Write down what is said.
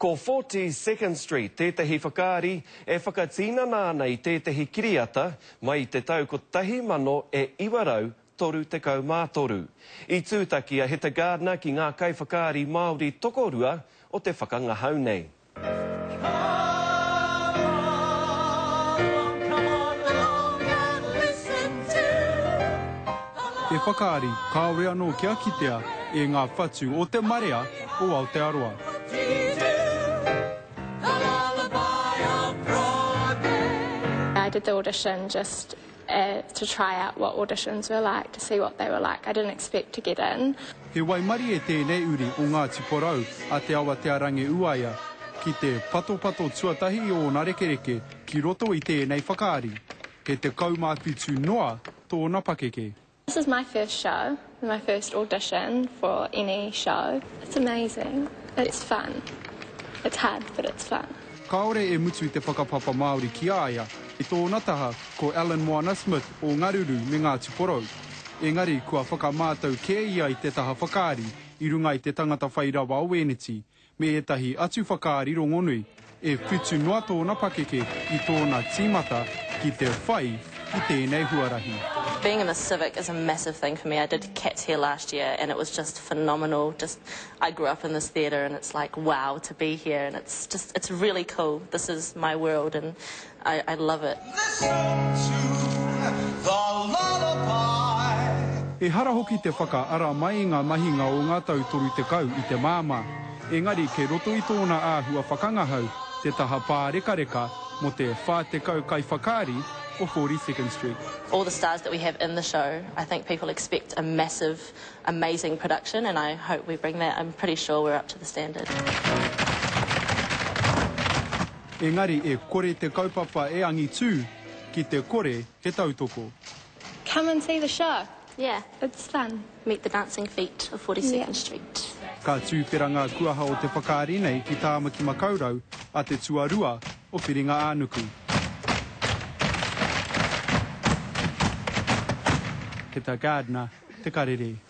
Ko 42nd Street tētehi whakaari e whakatinana ana i tētehi kiriata mai i te tau 1933. I tūtaki a Heta Gardiner ki ngā kaiwhakaari Māori tokorua o te whakangahau nei. He whakaari kāore anō kia kitea e ngā whatu o te marea o Aotearoa. I did the audition just to try out what auditions were like, to see what they were like. I didn't expect to get in. He waimarie tēnei uri o Ngāti Porou a Te Awatearangi Uaia ki te patopato tuatahi i ōna rekereke ki roto i tēnei whakaari, he 17 noa tōna pakeke. This is my first show, my first audition for any show. It's amazing. It's fun. It's hard, but it's fun. Kāore e mutu te whakapapa Māori ki a ia, i tōna taha ko Alan Moana Smith o Ngaruru me Ngāti Porou. Engari kua whakamātau kē ia i te taha whakaari i runga i te tangata whai rawa o Wēneti, me ētahi atu whakaari rongonui, e whitu noa tōna pakeke i tōna tīmata ki te whai i tēnei huarahi. Being in the Civic is a massive thing for me. I did Cats here last year and it was just phenomenal. Just I grew up in this theatre and it's like wow to be here and it's just it's really cool. This is my world and I, I love it. Listen to the lullaby. Ehara hoki te whakaara mai i ngā mahinga o ngā tau 30 i te māmā, engari kei roto i tōna āhua whakangahau te taha pārekareka mō te 40 kaiwhakaari o 42nd Street. All the stars that we have in the show, I think people expect a massive, amazing production and I hope we bring that. I'm pretty sure we're up to the standard. Engari e kore te kaupapa e angitū ki te kore he tautoko. Come and see the show. Yeah. It's fun. Meet the dancing feet of 42nd yeah. Street. Ka tūwhera ngā kuaha o te whakaari nei ki Tāmaki Makaurau a te tuarua o Whiringa-ā-nuku. Heta Gardiner, Te Karere.